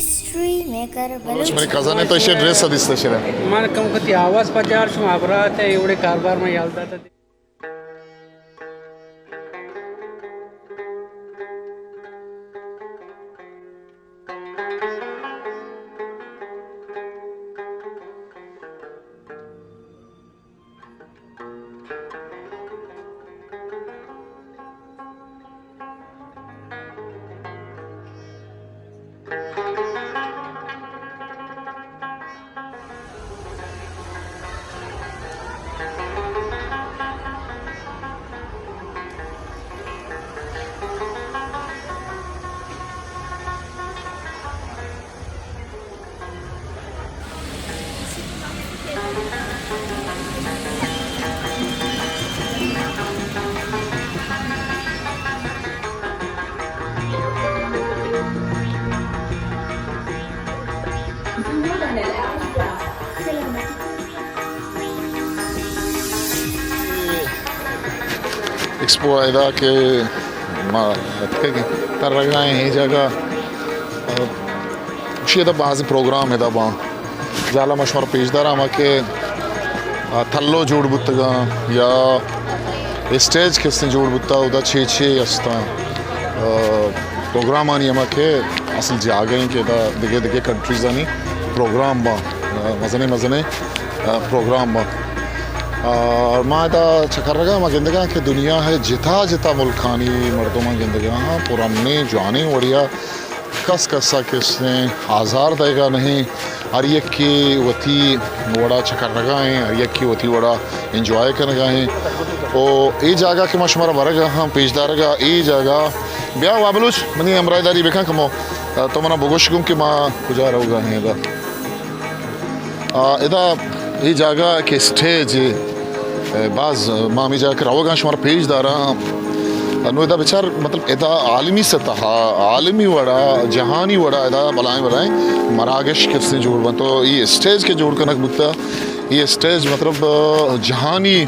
History maker Baloch. منی cousin ءَ تو ایشی ڈریس ءَ دیست شرے۔ من کم کتی آواز پجار شما ابرات ہے، ایوڑے کاربار میں یال داتا۔ ایکسپو ءَ ادا کہ ما اتکگ ایں، ترگ ءَ ایں اے جاگہ، گوشی ادا بازیں پروگرام ادا باں۔ جہلا ما شمارا پیش داراں، ہما کہ، آ، تھلو جوڑ بوتگاں یا اسٹیج کسیں جوڑ بوتا، ادا چے چے استاں، آ، پروگرامانی ہما کہ اصل جاگہ ایں کہ ادا دگہ دگہ کنٹریزانی پروگرام باں، آ، مزنیں مزنیں، آ، پروگرام باں۔ آ، اور ما ادا چکرگا ما گندگاں کہ دنیا ہے جتا جتا ملکانی مردماں گندگا ہاں، پرامنیں جوانیں وڑیا کس کس ءَ کسیں آزار دئیگا نہیں، ہر یکے وتی وڑا چکرگا ہیں، ہر یکے وتی وڑا انجوائے کنگا ہیں۔ او اے جاگہ کہ ما شمارا برگا ہاں، پیش دارگا اے جاگہ، بیا وا بلوچ، منی ہمراہداری بکن کمو، تو منا بگوش گوں کہ ما کجا روگا ہیں ادا۔ آ، ادا اے جاگہ کہ اسٹیج، اے، باز ما ہمے جاگہ کہ روگاں شمارا پیش داراں۔ انو ادا بچار، مطلب، ادا عالمی سطح، عالمی وڑا، جہانی وڑا ادا بلائیں بلائیں مراگش کسیں جوڑ بنت۔ تو اے اسٹیج کہ جوڑ کنگ بوتا، اے اسٹیج، مطلب، جہانی،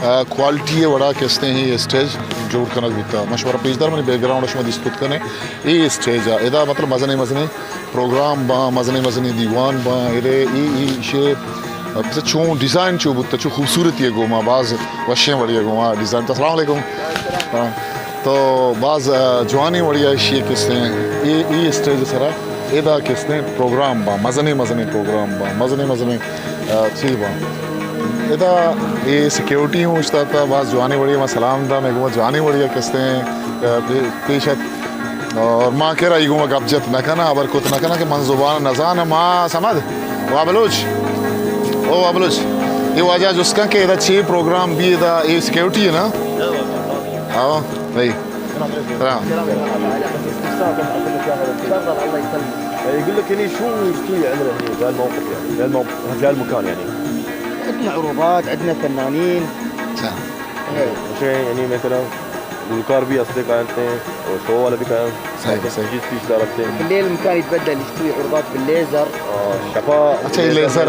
آ، کوالٹی وڑا کسیں اے اسٹیج جوڑ کنگ بوتا۔ ما شمارا پیش دار، منی بیک گراؤنڈ شما دیست کت کنے، اے اسٹیج آ، ادا، مطلب، مزنیں مزنیں پروگرام باں، مزنیں مزنیں دیوان باں، ارے ای، ای شے، بس چون ڈیزائن چو بوتا، چو خوبصورتی ہے گوما، باز وشیں وڑی ہے گوما ڈیزائن۔ تو السلام علیکم۔ ہاں۔ تو باز، آ، جوانی وڑی ہے شی کسیں، ای، ای اسٹیج سرا، ادا کسیں پروگرام باں، مزنیں مزنیں پروگرام باں، مزنیں مزنیں، آ، چیز باں۔ ادا ای سیکیورٹی ہوں اشتا تا، باز جوانی وڑی ہے، ما سلام دا، میں گوما جوانی وڑی ہے کسیں، آ، پی-، پیش ات۔ اور ما کرا ای گوما گپ جت نہ کناں، ہبر کت نہ کناں کہ من زبان نہ زاناں۔ ما سمد وا بلوچ، او وا بلوچ، اے واجہ جست کن کہ ادا چی پروگرام بی، ادا اے سیکیورٹی ہے نا؟ ہاں بھائی۔ سلام۔ يقول لك يعني شو، شو يعمل هنا في هالموقف، يعني في هالموقف، في هالمكان يعني؟ عندنا عروضات، عندنا فنانين. اچھا۔ ايه. شيء يعني مثلًا گلوکار بھی ہستے کائنتے ہیں اور شو والا بھی کائن، صحیح، صحیح۔ چیز پیش دارتے ہیں۔ بالليل المكان يتبدل، يستوي عرضات بالليزر. آه، شپا اچھا، اے لیزر،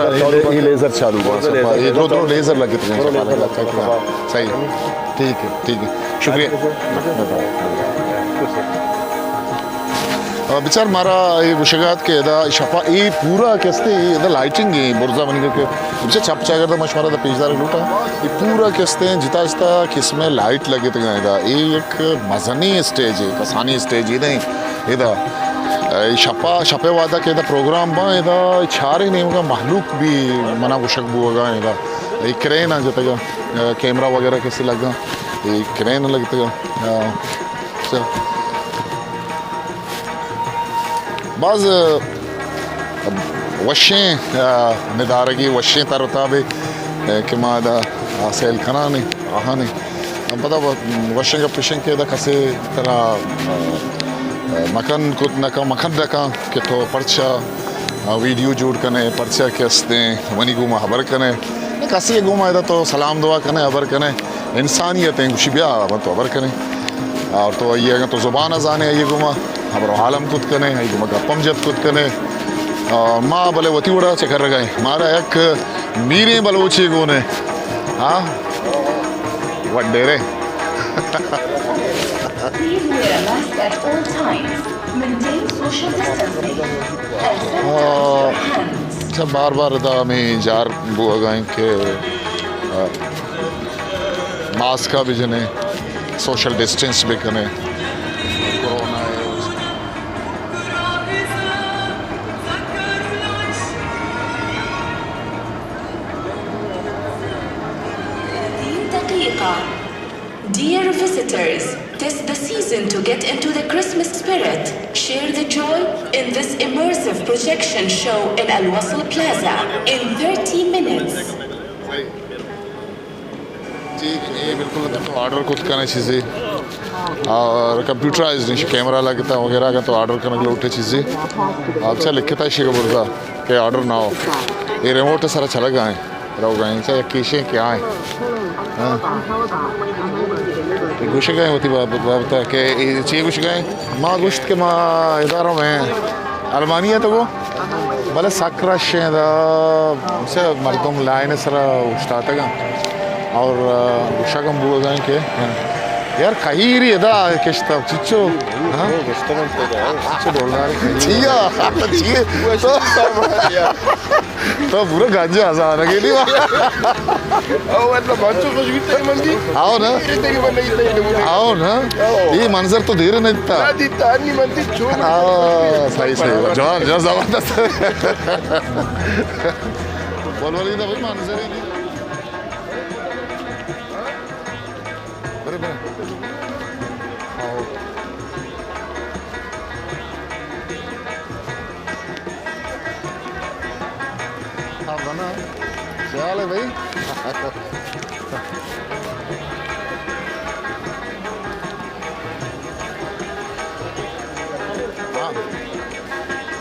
اے لیزر چالو ہوا، شپا، اے درو، درو لیزر لگت ہیں، شپا، لگت ہیں، شپا۔ صحیح۔ ٹھیک ہے، ٹھیک ہے۔ شکریہ۔ آ، بچار مارا اے گوشگات کہ ادا شپا اے پورا کستے ادا لائٹنگ ہے، برزا منی کہ بچار چپ چاگرد ما شمارا دا پیش دار لوٹا۔ اے پورا کستے جتا جتا قسم لائٹ لگتگاں ادا۔ اے یک مزنی اسٹیج ہے، کسانی اسٹیج ہے نہیں ادا۔ اے شپا، شپے وعدہ کہ ادا پروگرام باں ادا چارے نیمگا مہلوک بھی منا گوشگ بوگا ادا۔ اے کرین آ جتگا، کیمرہ وغیرہ کسے لگا، اے کرین لگتگا۔ آ، اچھا۔ باز وشیں، آ، ندارگی، وشیں تر و تابے، آ، کہ ما ادا حاصل کنانے، آہانے۔ پدا و-، وشیں گپ اشیں کہ ادا کسے ترا، آ، آ، مکن کت نکن، مکن نکن کہ تو پرچا، آ، ویڈیو جوڑ کنے، پرچا کہ استیں، منی گوما خبر کنے۔ کسے گوما ادا تو سلام دعا کنے، خبر کنے۔ انسانیت ہیں، گوشی بیا، من تو خبر کنے۔ اور تو آئی اگاں تو زبان زانے، آئی گوما خبر و حال ہم کت کنے، آئی گوما گپ ہم جت کت کنے۔ اور ما بلے وتی وڑا چکر گئے۔ مارا یک میریں بلوچے گونے۔ ہاں؟ وڈیرے۔ Please wear a mask at all times. Maintain social distancing. And sanitize your hands. اچھا، بار بار ادا ہمیں جار بوگا ہیں کہ، آ، ماسک بجنے، سوشل ڈسٹنس بکنے۔ کورونا ہے۔ ثلاثين دقيقة. Dear visitors, tis the season to get into the Christmas spirit. Share the joy in this immersive projection show in Al Wasl Plaza in thirty minutes. ٹھیک ہے، یہ بالکل تو آرڈر کت کنے چیزیں اور کمپیوٹرائزڈ ہیں، کیمرہ لگتا وغیرہ کا تو آرڈر کرنے لوٹے چیزیں۔ آپ سے لکھتا ہے شیخ برزا کہ آرڈر نہ ہو، یہ ریموٹ سارا چلا گئے۔ رو گئے، چا یکیشیں کہ آئیں۔ ہاں۔ گوش گئے ہوتی باب-، بابتا کہ اے چی گوش گئے؟ ما گوشت کہ ما ادارہ میں المانیہ تو گو، بلے سک رش ہیں دا، سے مردم لائن سرا اشتاتگا اور، آ، گوشگم بوگا کہ، ہاں۔ یار کہیری ادا کشتا چچو، ہاں؟ چچو ڈولدار۔ چیا؟ چیا؟ تو تو پورا گنج آزان کے لیے۔ او، مطلب، بچوں خوش بیتے ہیں من دی۔ آؤ نا۔ یہ تیری بندگی تیری نمودی۔ آؤ نا۔ آؤ۔ یہ منظر تو دیر نہیں دیتا۔ نہ دیتا، نہیں من دی، چھوڑ۔ آؤ، صحیح، صحیح۔ جوان، جوان، زبردست۔ بول، بول، یہ تو بھائی منظر ہی نہیں۔ برے، برے۔ آؤ۔ ہاں، بنا۔ خیال ہے بھائی۔ ہاں۔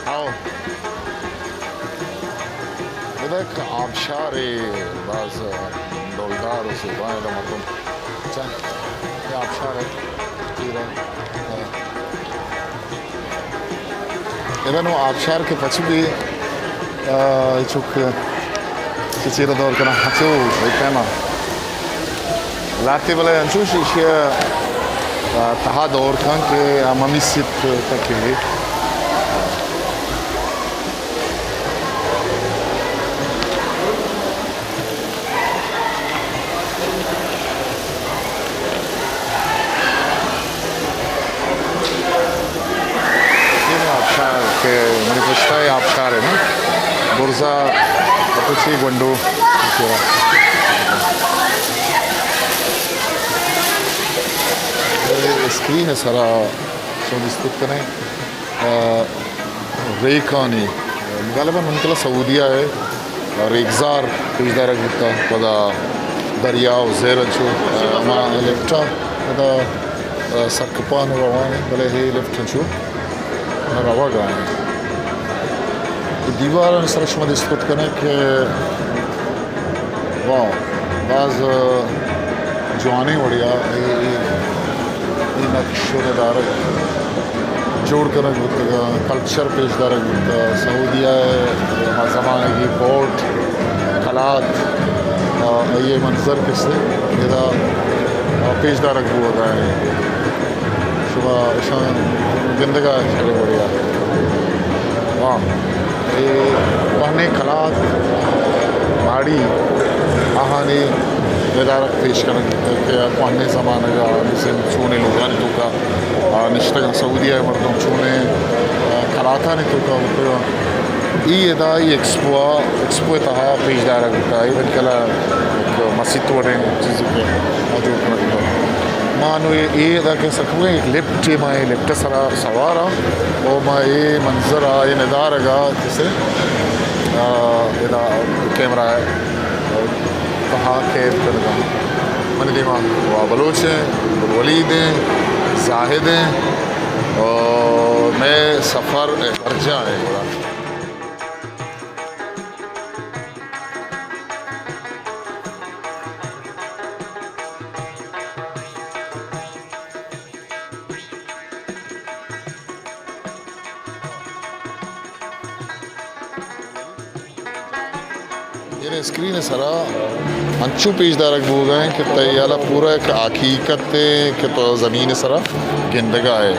آؤ۔ ادا یک آبشارے باز ڈولدار و زیبا ہے، ادا مردم چہ، یہ آبشار ہے، تیرا۔ ادا نو آبشار کہ پچ بی، آ، چک چہ چیرا دور کنا، ہچو، ایک ٹائم آ۔ لاتے بلے انچوش ایشی ء، آ، تہا دور کن کہ آ ممی سیت تک ہے۔ یہ آبشار کہ منی پشتا ہے آبشار ہے نا، برزا، اپچی گونڈو۔ اسکرین سرا شما دیست کت کنئے، آ، ریکانی، غالباً من کلا سعودیہ ء ریگزار پیش دارگ بوتا، پدا دریا و زہر انچو، آ، ہما لفٹ ء پدا، آ، سرکپان و روان انت، بلے ہے لفٹ انچو روگ ء انت۔ دیوارانی سر شما دیست کت کنئے کہ واہ، باز جوانیں وڑیا اے، اے، اے نقش و ندارگ جوڑ کنگ بوتگ، کلچر پیش دارگ بوتگ۔ سعودیہ ء ہما زمانگی پورٹ، قلات، آ، آئی ء منظر کسے ادا، آ، پیش دارگ بوگ ء انت۔ شما اشاں گندگ ء شریں وڑے ء۔ واہ، اے کوہنیں کلات، ماڑی، آہانی ندارگ پیش کنگ کہ کوہنیں زمانگ ء آہانی زند چونیں لوگانی توکا، آ، نشتگ ء سعودیہ ء مردم چونیں، آ، کلاتانی توکا اتکگ ء۔ ای ادا ای ایکسپو ء، ایکسپو ء تہا پیش دارگ بوتا، ای بلکہ یک مسیت وڑیں چیزے کہ ما جوڑ کنگ بوتا۔ ما نوں اے، اے ادا کہ سکویں یک لفٹ، ما اے لفٹ ء سرا سوار آں و ما اے منظر ء، اے ندارگ ء کسے، آ، ادا کیمرہ ء تہا قید کنگ ء۔ منی دیما وا بلوچ ہیں، گل ولید ہیں، زاہد ہیں اور مئے سفر برجاہ ہیں۔ اے اسکرین ءِ سرا انچو پیش دارگ بوگ ءَ اِنت کہ تئی ہیال ءَ پورا یک حقیقت ءَ کہ تو زمین ءِ سرا گندگ ءَ ئے۔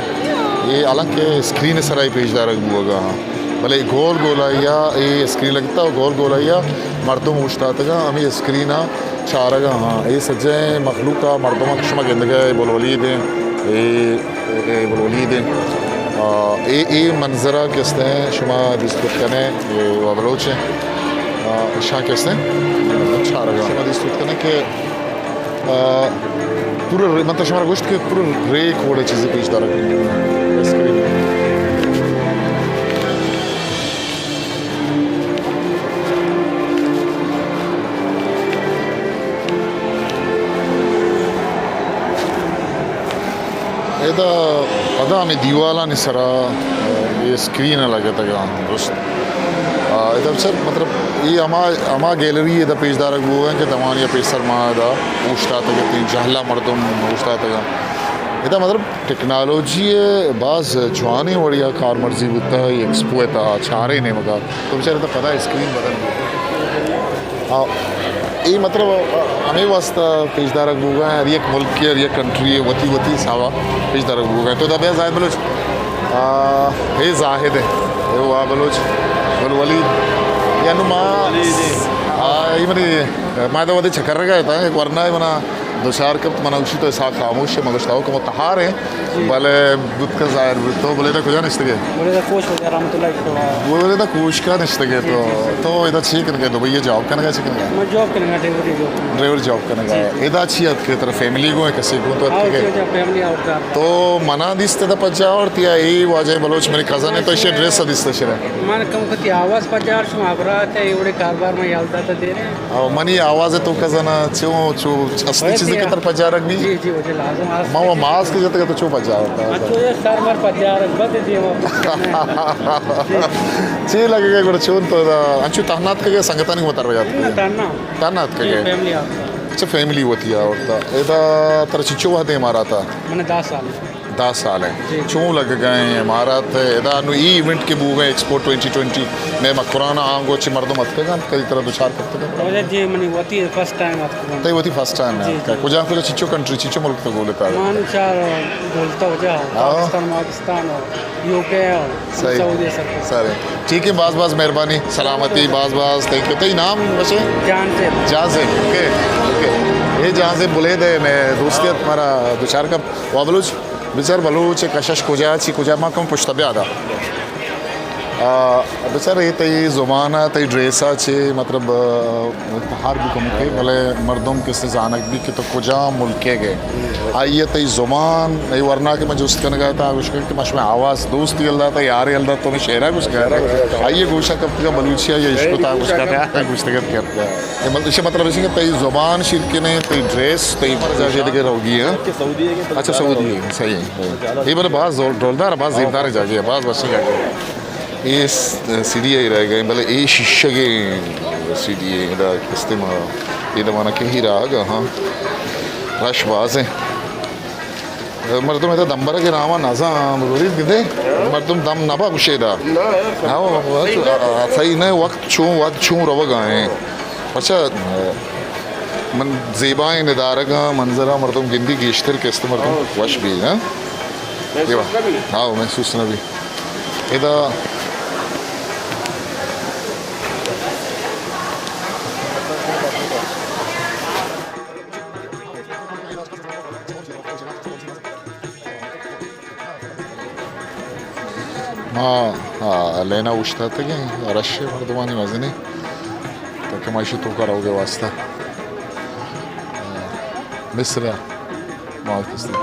اے حالانکہ اسکرین ءِ سرا اے پیش دارگ بوگ ءَ اَنت، بلے گول گول آئی ءَ اے اسکرین لگتا ءُ گول گول آئی ءَ مردم اوشتاتگ اَنت، ہمے اسکرین ءَ چارگ ءَ اَنت۔ اے سجہیں مخلوق ءَ مردم ءَ کہ شما گندگ ءَ ئے، بلولید اِنت، اے اے بلولید اِنت۔ آ، اے، اے منظر ءَ کہ است اِنت، شما دیست کت کن ئے، اے وا بلوچ اِنت۔ آ، اشاں کہ است اِنت، چارگ ءَ۔ شما دیست کت کن ئے کہ، آ، پورا رے-، من ترا شما را گوشت کہ پورا ریک وڑ ءَ چیزے پیش دارگ بیت۔ اسکرین۔ ادا، ادا ہمے دیوالانی سرا، اے، اسکرین لگتگ اَنت، درست۔ آ، ادا بچار، مطلب، اے ہما، ہما گیلری ادا پیش دارگ بوگ ءَ اِنت کہ دوانی ءَ پیسر ما ادا اوشتاتگ اتیں، جہلا مردم اوشتاتگ اَنت۔ ادا، مطلب، ٹیکنالوجی ءِ باز جوانیں وڑے ءَ کارمرزی بوتگ، اے ایکسپو ءِ تہا چاریں نیمگ ءَ۔ تو بچار ادا پدا اسکرین بدل بوتگ۔ آ، اے مطلب، آ، ہمے واسطہ پیش دارگ بوگ ءَ اِنت، ہر یک ملک ءِ، ہر یک کنٹری ءِ وتی وتی حساب ءَ پیش دارگ بوگ ءَ اِنت۔ تو ادا بیا زاہد بلوچ، آ، اے زاہد اِنت، اے وا بلوچ، گل ولید، یا نوں ما، آ، اے منی، ما ادا وھدے چکرگ ءَ اتاں، یک ورنائے منا دچار کپت، منا گوشی تو اسحاق خاموش ئے، من گوشت ہو کمو تہار ایں، جی۔ بلے بوت کن ظاہر بوت۔ تو بلے ادا کجا نشتگ ئے؟ بلے ادا کوش وجہ رحمت اللہ شوا۔ بلے ادا کوشکا نشتگ ئے تو۔ جی، جی، جی۔ تو ادا چی کنگ ئے؟ دبئی ءَ جاب کنگ ئے، چی کنگ ئے؟ من جاب کنگ ءَ، ڈرائیور جاب کنگ ءَ۔ ڈرائیور جاب کنگ ءَ۔ جی، جی۔ ادا چی اتک ئے؟ ترا فیملی گون ئے، کسے گون تو اتک ئے؟ ہاں، جی، جی، فیملی آورتا۔ تو منا دیست ادا پجا آورت یا اے واجہ بلوچ منی کزن اِنت تو ایشی ڈریس دیست شرا؟ من کم کتی آواز پجا آورت، شما ہبرا ات ئے، اے وڑیں کاربار من یال داتا دیر ایں۔ او منی آواز ءَ تو کزن ءَ چوں، چو استی چیزے کہ تر پجارگ بی؟ جی، جی، وجہ لازم است۔ ما وہ ماسک جتگ تو چو پجارتا؟ اچھا، یہ سر مر پجارگ بد دیما۔ چی لگے گا گڑا چون تو دا؟ انچو تہنا اتکگ ئے، سنگتانی گوما تر یات؟ نہ، تہنا۔ تہنا اتکگ ئے؟ جی، فیملی آورتا۔ اچھا، فیملی وتی آورتا۔ ادا ترا چنچو وہد امارات ءَ؟ من دہ سال۔ دہ سال اِنت۔ جی۔ چون لگگ ءَ اِنت امارات ءَ؟ ادا نوں اے ایونٹ کہ بوگ ءَ اِنت ایکسپو ٹوئنٹی ٹوئنٹی، مئے مکران ءَ آنگو چہ مردم اتکگ اَنت، کدی ترا دچار کپتگ اَنت؟ واجہ جی، منی وتی فرسٹ ٹائم اتکگ اَنت۔ تئی وتی فرسٹ ٹائم اِنت؟ جی، جی۔ کجا کجا چنچو کنٹری، چنچو ملک تو گولتا؟ من چار گولتا واجہ، ہاں۔ پاکستان، پاکستان، یو کے، صحیح۔ سعودی عرب۔ صحیح۔ ٹھیک ہے، باز باز مہربانی، سلامتی، باز باز تھینک یو۔ تئی نام بچے؟ جہانزیب۔ Jahanzeb, okay, okay. اے جہانزیب بلید اِنت، مئے دوستی اَت، مارا دچار کپت۔ وا بلوچ، بچار بلوچ ءِ کشش کجا چی کجا، ما کم پشت بیا دا۔ آ، بچار اے تئی زبان ءَ، تئی ڈریس ءَ چے، مطلب، آ، تہار بی کمکے، بلے مردم کسے زانگ بی کہ تو کجا ملک ءَ گئے۔ آئی ءَ تئی زبان، اے ورنا کہ من جست کنگ ءَ اتاں، گوشگ کہ ما شمئے آواز دوست یل داتا، یار یل داتا، تو ہمے شعر ءَ گوشگ ءَ اتاں۔ آئی ءَ گوشگ کپتگ، بلوچی ءَ یا عشق اتاں گوشگ ءَ اتاں، گوشتگ ات کہ۔ اے مطلب، ایشی مطلب ایش کہ تئی زبان شیرکن اِنت، تئی ڈریس، تئی ہر جاگہ دگہ روگی اِنت۔ اچھا، سعودی اِنت، صحیح اِنت۔ اے بلے باز زور-، ڈولدار، باز زیبدار جاگہ اِنت، باز وشیں جاگہ اِنت۔ اے س-، سیڑھی ءَ رہ گئے، بلے اے شیشگ ءِ سیڑھی اِنت، ادا استعمال، اے دمانا کہ ہی راگ، ہاں، رش باز اِنت۔ مردم ادا دم برگ ءِ نام ءَ نزان، بزوریت گندے، مردم دم نبا گوشے دا۔ ہاں، صحیح نہ، وقت چون، وقت چون روگ ءَ اِنت۔ اچھا، من زیبائیں ندارگاں، منظراں مردم گندی گیشتر کہ است مردم وش بی، ہاں؟ محسوس نہ بی۔ ہاں، محسوس نہ بی۔ ادا ما، آ، لینا اوشتاتگیں، رش مردمانی مزنیں، تاکہ ما ایشی توکا روگ ءِ واسطہ۔ آ، مصر ءَ ما وت استیں۔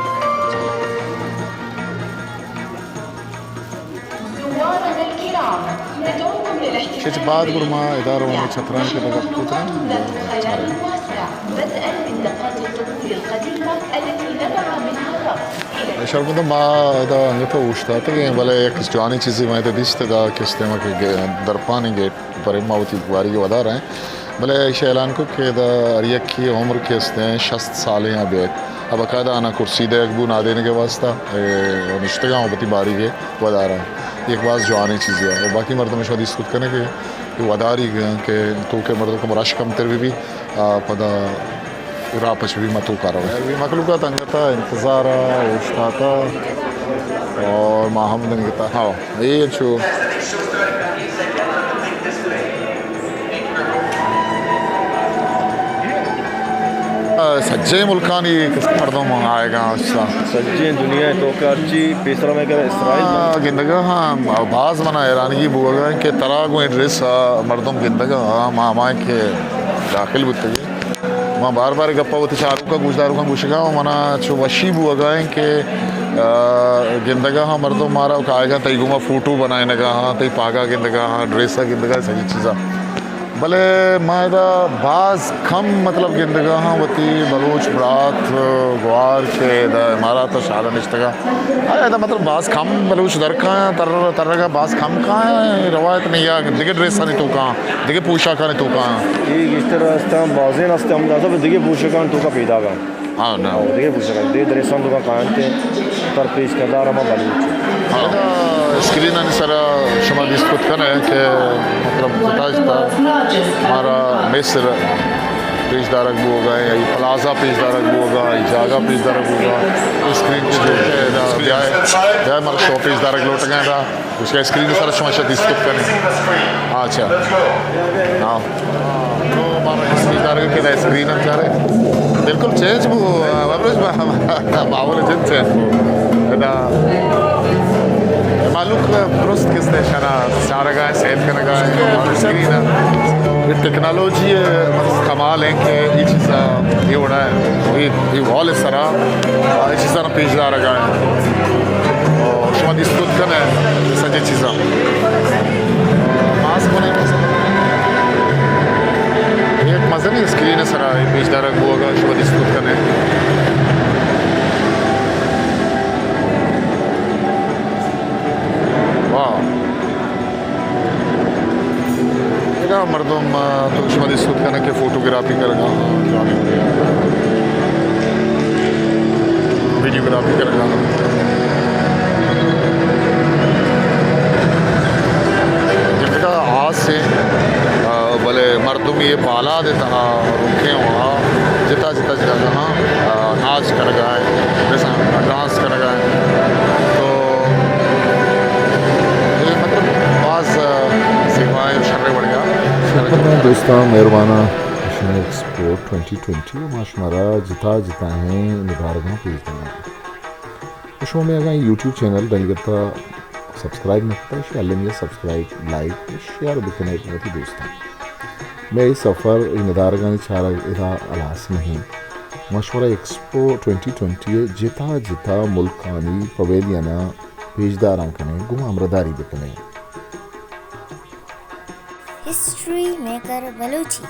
زوارنا الكرام، ندعوكم للاحتفال، چہ بعد گڑا ما ادارہ و چتران کے لگا پوترا۔ بدءا من دقات الطبول القديمة التي نبع منها الرقص. شرمندہ، ما ادا انگت اوشتاتگیں، بلے یک جوانیں چیزے ما ادا دیست، ادا کہ استیں ما کہ گے-، درپانی گیٹ پر ما وتی باری ودار ایں۔ بلے ایشی اعلان کو کہ ادا ہر یکی عمر کہ استیں شست سالیں آ بیت۔ اب باقاعدہ آنا کرسی دیگ بو نادینگ ءِ واسطہ، اے، نشتگاں وتی باری گے وداراں۔ یک باز جوانیں چیزے اِنت۔ و باقی مردم شما دیست کت کنے کہ وداری گئے کہ تو کہ مردم کم رش کم تر بھی، آ، پدا راہ پچ بھی متو کارو۔ مخلوقات انگتا انتظار اوشتاتا اور ما ہم دنگتا۔ ہاں، اے چو سجیں ملکانی مردم آئیگا۔ سجیں دنیا توکا ہرچی پیسرا میں کر اسرائیل آ، گندگا ہاں، باز منا حیرانگی بوگا کہ ترا گوں ڈریس آ مردم گندگا ہاں، ما ہمائیں کہ داخل بوتگی۔ ما بار بار گپا وتی چاروکا گوشداروکاں گوشگا ہوں، منا چو وشی بوگا ہیں کہ، آ، گندگا ہاں مردم مارا کہ آئیگا تئی گوما فوٹو بنائینگا ہاں، تئی پاگا گندگا ہاں، ڈریسا گندگا، سجی چیزا۔ بلے ما ادا باز کم مطلب گندگا ہاں وتی بلوچ برات گوار کہ ادا امارات شہر نشتگا۔ آیا ادا مطلب باز کم بلوچ در کایاں، تر-، ترگا باز کم کایاں، روایت نہیں یا دگہ ڈریسانی توکا، دگہ پوشاکانی توکا۔ اے گیشتر استان بازیں است ہم داتا دگہ پوشاکانی توکا پیدا گا۔ ہاں، نا۔ دگہ پوشاک، دگہ ڈریسانی توکا کایاں تے تر پیش کردار ہما بلوچ۔ ہاں۔ ادا اسکرینانی سرا شما دیست کت کنے کہ مطلب جتا جتا مارا مصر پیش دارگ بوگا ہیں، ای پلازا پیش دارگ بوگا، ای جاگہ پیش دارگ بوگا، اسکرین کے جو ہے، ادا بیائے، بیائے مارا شو پیش دارگ لوٹگا ہیں، ادا اس کا اسکرین سر شما شد دیست کت کنے۔ اچھا۔ ہاں۔ تو مارا اسکرین دارگ کہ ادا اسکرین ہم چارے۔ بالکل چینج بو، ابرز با-، ماحول جن چینج بو۔ ادا مالوک درست کستے شنا چارگا ہے، سیل کنگا ہے، اسکرین ہے۔ یہ ٹیکنالوجی ہے، کمال ہے کہ یہ چیز، یہ وڑا ہے، یہ، یہ وال سرا، یہ چیزاں پیش دارگا ہے۔ اور شما دیست کت کنے سجے چیزاں۔ ماسک ہونے، ایک مزنی اسکرین سرا پیش دارگ بوگا، شما دیست کت کنے۔ واہ۔ ادا مردم، آ، تو شما دیست کت کنے کہ فوٹوگرافی کرگا، ویڈیوگرافی کرگا۔ جتکا آس ہے، آ، بلے مردم یہ بالاد تہا رکے ہوا، جتا جتا جگہ ہاں، آ، ناچ کرگا ہے، جیسا ڈانس کرگا ہے۔ تو یہ مطلب باز، آ، سیوائیں شرے وڑیا۔ دوستاں، مہرباناں، ایکسپو ٹوئنٹی ٹوئنٹی ءَ ما شمارا جتا جتائیں ندارگاں پیش داراں۔ شما مئے اگاں یوٹیوب چینل دنیگتا سبسکرائب نہ کتا، شی المی سبسکرائب، لائک، شیئر بکنے وتی دوستاں۔ مئے اے سفر، اے ندارگانی چارگ ادا ہلاس نہیں۔ ما شمارا ایکسپو ٹوئنٹی ٹوئنٹی ءِ جتا جتا ملکانی پویلیناں پیشداراں کنیں، گوں ہمراہداری بکنیں۔ History maker Balochi.